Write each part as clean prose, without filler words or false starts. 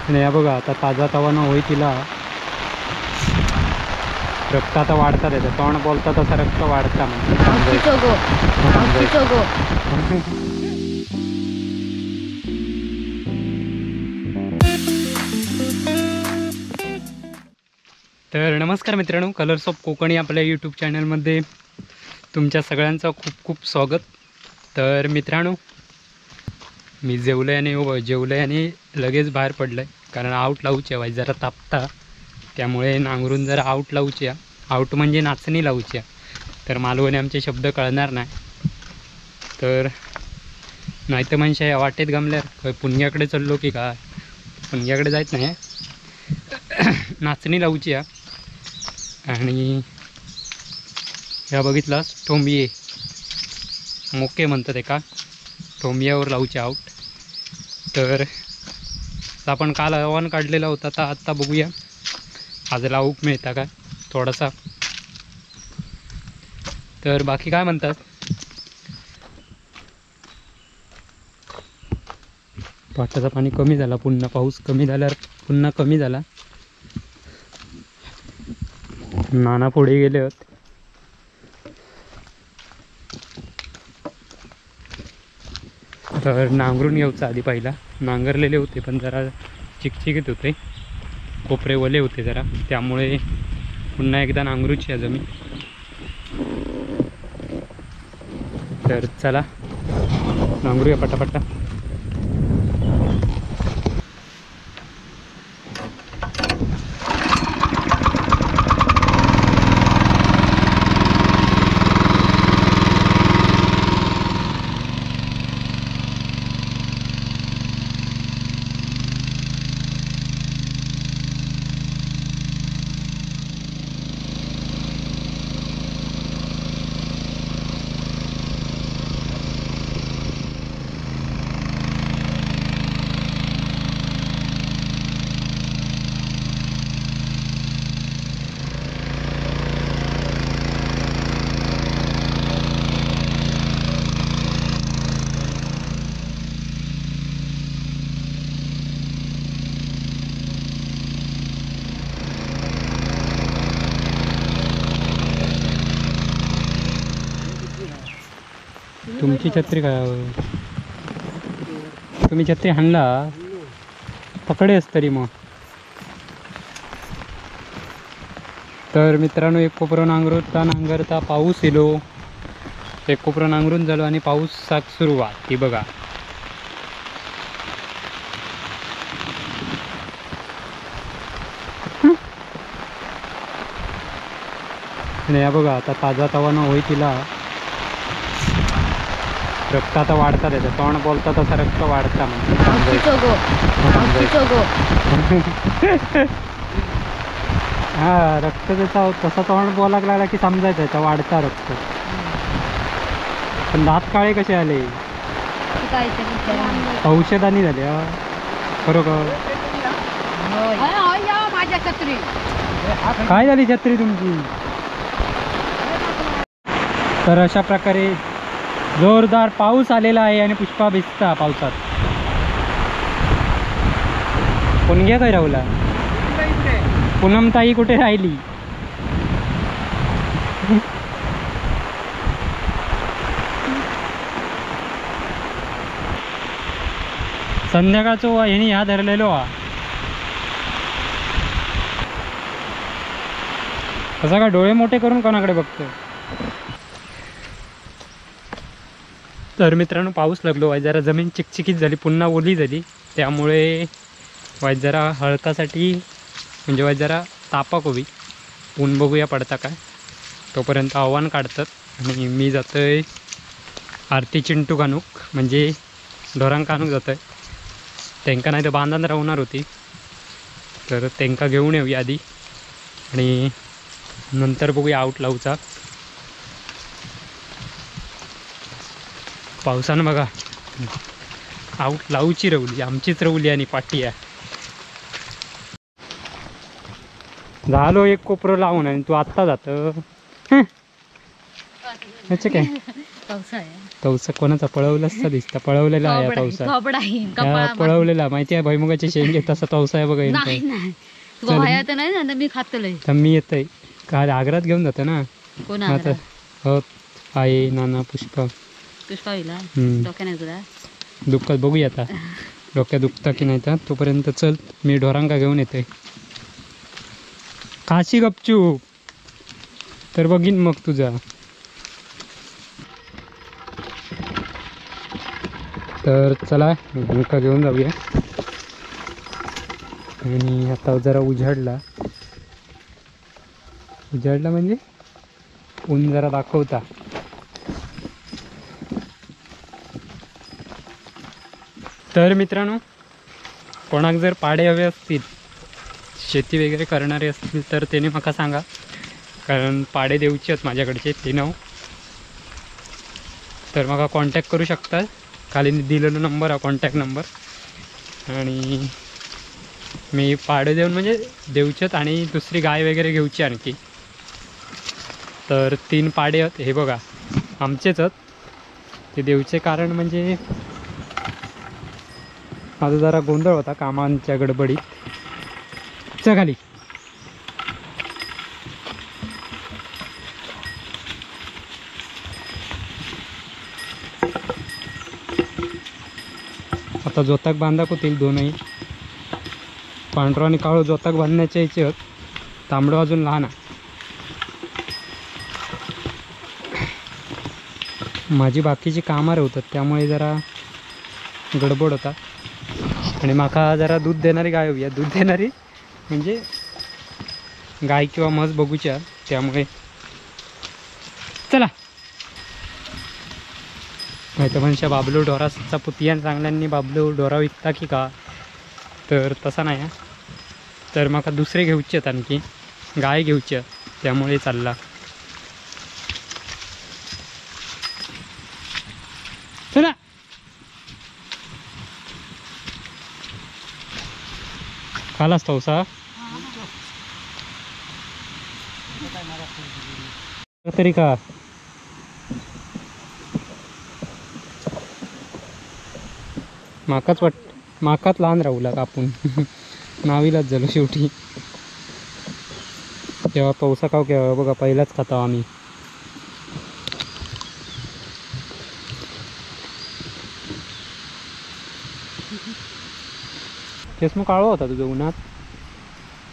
आणि या बघा आता ताजा तवाना होई तिला रक्त आता वाढतात, येतं तोंड बोलता तसा रक्त वाढता. तर नमस्कार मित्रांनो, कलर्स ऑफ कोकणी आपल्या यूट्यूब चॅनलमध्ये तुमच्या सगळ्यांचं खूप खूप स्वागत. तर मित्रांनो मी जेवलं आणि जेवलं आणि लगेच बाहेर पडलं आहे, कारण आऊट लावूची आहे, जरा तापता, त्यामुळे नांगरून जरा आऊट लावूची. आऊट म्हणजे नाचणी लावूची. तर मालवणी आमचे शब्द कळणार नाही, तर नाही तर म्हणजे या वाटेत गमल्यावर पुणग्याकडे चाललो की काय, पुणग्याकडे जायचं नाही. नाचणी लावूची. आणि ह्या बघितलास ठोंबिये, मोके म्हणतात एका, ठोंबियावर लावूची आऊट. तर आपण काल आव्हान काढलेला होता, तर आत्ता बघूया आज लावूक मिळता काय थोडासा. तर बाकी काय म्हणतात, पाटाचं पाणी कमी झाला, पुन्हा पाऊस कमी झाल्यावर पुन्हा कमी झाला. नाना पुढे गेले होते. तर नांगरून घ्यायचं आधी, पहिला नांगरलेले होते पण जरा चिकचिकीत होते, कोपरे ओले होते जरा, त्यामुळे पुन्हा एकदा नांगरूची आहे जमीन. तर चला नांगरूया पटापटा. तुमची छत्री काय, तुम्ही छत्री हाणला पकडेच तरी मग. तर मित्रांनो एक कोपरं नांगरता नांगरता पाऊस येलो, एक कोपरं नांगरून झालो आणि पाऊस साक सुरुवात ती बघा. आणि या बघा आता ताजा तवाना होई तिला रक्त आता वाढतात, येतं तोंड बोलता तसा रक्त वाढता. हा रक्त त्याचा तसा तोंड बोलायला लागला की समजायचं याचा वाढता रक्त. पण दात काळे कसे आले, औषधानी झाले बरोबर. काय झाली छत्री तुमची. तर अशा प्रकारे जोरदार पाऊस आलेला आहे आणि पुष्पा भिजता पावसात. पुणग्या काय राहुला, पूनमताई कुठे राहिली. संध्याकाळचो ह्यानी ह्या धरलेलो हा, कसा का डोळे मोठे करून कोणाकडे बघतो. तर मित्रांनो पाऊस लागलो, वाय जरा जमीन चिकचिकीत झाली, पुन्हा ओली झाली, त्यामुळे वाय जरा हळकासाठी म्हणजे वाय जरा तापाक हवी. ऊन बघूया पडता काय, तोपर्यंत आव्हान काढतात. आणि मी जातो आहे आरती चिंटू कानूक, म्हणजे ढोरांक आणूक जातो आहे. त्यांका नाही तर बांधान राहणार होती, तर त्यांका घेऊन येऊया आधी आणि नंतर बघूया आऊट लावूचा. पावसानं बघा आऊट लावूची रवली, आमचीच रवली आणि पाठी आहे. झालो एक कोपरं लावून आणि तू आत्ता जात काय. पावसा आहे. तवसा कोणाचा पळवलाच दिसता, पळवलेला आहे तवसा. पळवलेला माहिती आहे, भुईमुगाचे शेंगे तसा तवसा आहे बघा. नाही नाही नाही ना, मी खातलोय. तर मी येतोय काल आग्रात घेऊन जातो ना. कोण? हो आई नाना पुष्पा. पुष्पा होईल डोक्या तुला दुखत, बघूया आता डोक्या दुखता की नाही तर. तोपर्यंत चल मी ढोरांका घेऊन येते. काशी गपचूप तर बघीन मग तुझा. तर चला ढोरांका घेऊन जाऊया. आणि आता जरा उजाडला, उजाडला म्हणजे ऊन जरा दाखवता. तर मित्रांनो कोणाक जर पाडे हवे असतील, शेती वगैरे करणारे असतील तर त्याने मला सांगा, कारण पाडे देऊचे आहेत माझ्याकडचे 3. तर मला कॉन्टॅक्ट करू शकता, खाली दिलेला नंबर आहे कॉन्टॅक्ट नंबर. आणि मी पाडे देऊन म्हणजे देऊचेत आणि दुसरी गाय वगैरे घेऊची आणखी. तर 3 पाडे आहेत हे बघा आमचेच आहेत ते देऊचे, कारण म्हणजे माझा जरा गोंधळ होता कामांच्या गडबडीत. चल खाली. आता जोताक बांधाक होतील दोनही, पांढरा आणि काळं जोताक बांधण्याच्या याचे, तांबडं अजून लहान आहे. माझी बाकीची कामं होतात त्यामुळे जरा गडबड होता. आणि माका जरा दूध देणारी गाय हवी आहे, दूध देणारी म्हणजे गाय किंवा म्हस बघूच्या, त्यामुळे चला. नाही तर म्हणशा बाबलू ढोराचा पुतियान चांगल्यांनी बाबलू ढोरा विकता की का, तर तसा नाही. तर माका दुसरे घेऊचे आहेत आणखी गाय घेऊची, त्यामुळे चालला. चला खालास तवसा तरी का. माकाच वाट माकाच लहान राहूला कापून नावीलाच झालो शेवटी. तेव्हा पावसा खाऊ केव्हा बघा पहिलाच खाता आम्ही. चष्मा काळो होता तुझं उन्हात.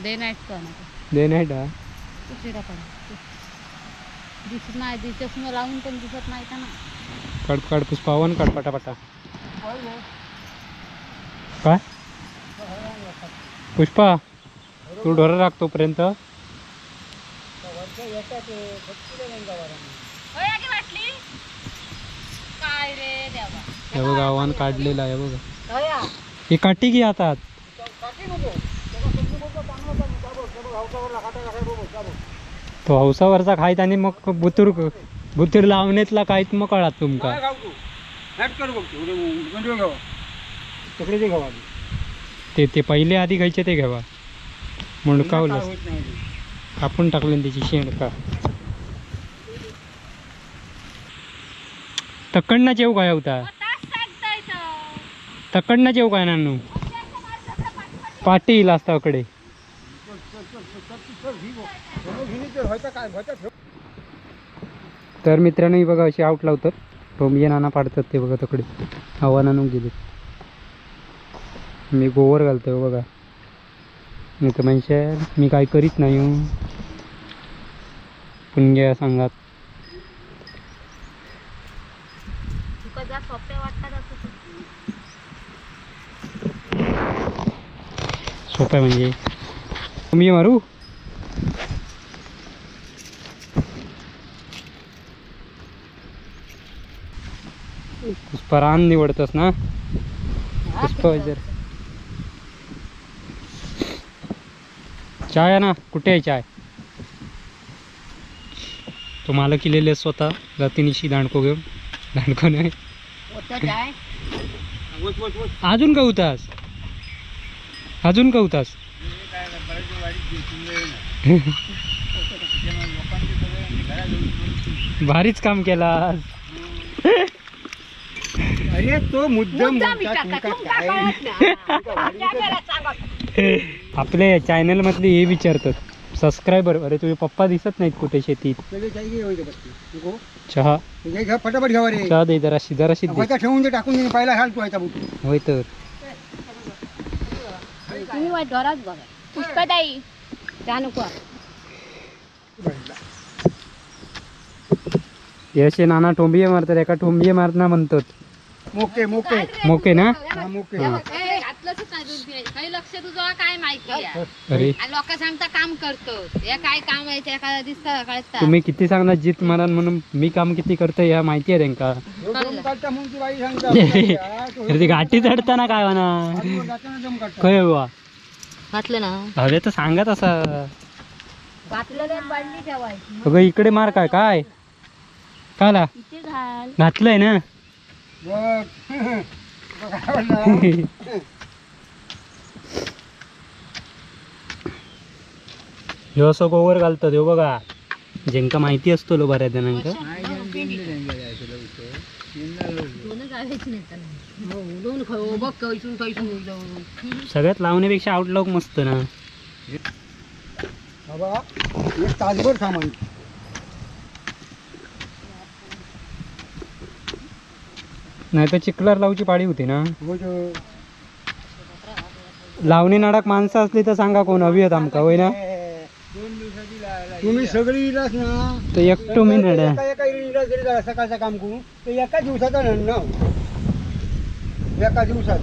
डे नाईट डे नाईट हा उशिरा पडा दिसत नाही, चष्मा लावून पण दिसत नाही का ना. काढ काढ पुष्पावन काढ पटापटा. काय पुष्पा तू ढोरा राख तोपर्यंत. हे बघा आव्हान काढलेलं आहे बघा. हे काठी घे हातात. तो हौसावरचा खायत आणि मग बुतूर बुतूर लावण्यातला खायत मग कळात तुमका. ते ते पहिले आधी घ्यायचे ते घ्यावा मुंडकावलं कापून टाकलं त्याची शेंडका. तकडना जेव काय होता, तकडना जेव काय नानू पाटील असता कडे. तर मित्रांनो ही बघा अशी आउट लावतात, टोंबिये नाना पाडतात ते बघा तकडे हवा नानू गेले. मी गोवर घालतोय बघा, नाही तर म्हणजे मी काय करीत नाही पुणग्या सांगात. सोप्या म्हणजे तुम्ही मारू. पुष्पा रान निवडतस ना पुष्पा जर. चाय आहे ना, कुठे आहे चाय? तो मालक केलेले स्वतः जातीनिशी दांडको घेऊन. दांडको नाही अजून कवतास, अजून कवतास. भारीच काम केला. अरे तो मुद्दाम आपले चॅनल मधली हे विचारतात सबस्क्रायबर, अरे तुझे पप्पा दिसत नाहीत कुठे शेतीत. चहा फटाफट घ्यावा रे, चहा दे जराशी, जराशी ठेवून दे, टाकून दे पहिला घाल तू बुट. होय तर तुम्ही वाट घरात बघा. पुष्पाताई चहा नको. असे नाना ठोंबिये मारतात, एका ठोंबिये मारना म्हणतात. मोके मोके मोके ना, मोके काही लक्ष तुझं काय माहिती. अरे लोक सांगता काम करतो, हे काय काम आहे ते एखादा दिसता कळता. तुम्ही किती सांगणार जीत मारान म्हणून, मी काम किती करतो या माहिती आहे त्यांका. अरे ती घाटी चढताना काय म्हणा काय बुवा घातलं ना. अरे तर सांगा तसं. घातलं ठेवायची. अगं इकडे मार काय काय काला घातलंय ना. ह्यो असं गोवर घालतात ह्यो बघा, ज्यांका माहिती असतो लो बऱ्याच जणांका. सगळ्यात लावण्यापेक्षा आउटलॉक मस्त ना. बाबा एक तासभर सामान नाही तर चिखलार लावची पाळी होती ना. लावणी नाडक माणसं असली तर सांगा कोण हवी आहेत आमका, होय ना. तुम्ही सगळी इलाज ना तर एकटो मी नड्या एका इलाज जरी झाला सकाळचं काम करून तर एका दिवसाचा नडणं, एका दिवसात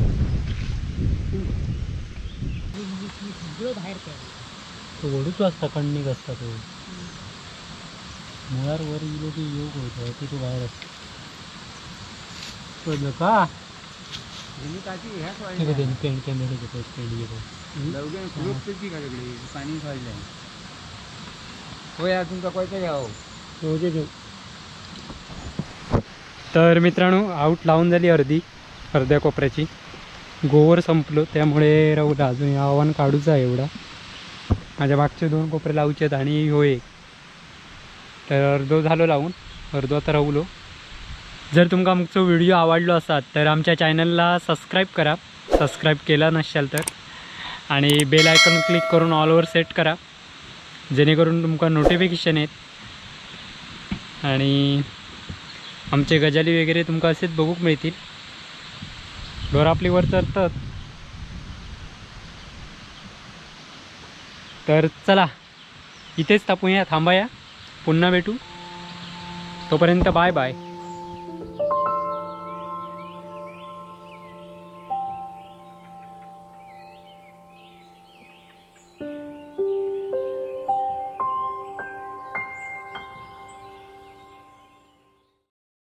तो वडूच वाजता कणणीक असता तो मुळार वर इलो की येऊक होतो की तो बाहेर असतो. कळलं का? पाणी तर मित्रांनो आऊट लावून झाली अर्धी, अर्ध्या कोपऱ्याची. गोवर संपलो त्यामुळे राहू अजून आव्हान काढूच आहे एवढा. माझ्या मागचे दोन कोपरे लावचे आहेत आणि हो एक, तर अर्धो झालो लावून, अर्धो आता राहुलो. जर तुमका आमचो व्हिडिओ आवडलो असात तर आमच्या चॅनलला सबस्क्राईब करा, सबस्क्राईब केला नसाल तर, आणि बेल आयकॉन क्लिक करून ऑलवर सेट करा जेणेकरून तुमका नोटिफिकेशन येत आणि आमचे गजाली वगैरे तुमका असेच बघूक मिळतील. ढोर आपली वर चढतात. तर चला इथेच थांबूया, थांबाया, पुन्हा भेटू. तोपर्यंत बाय बाय.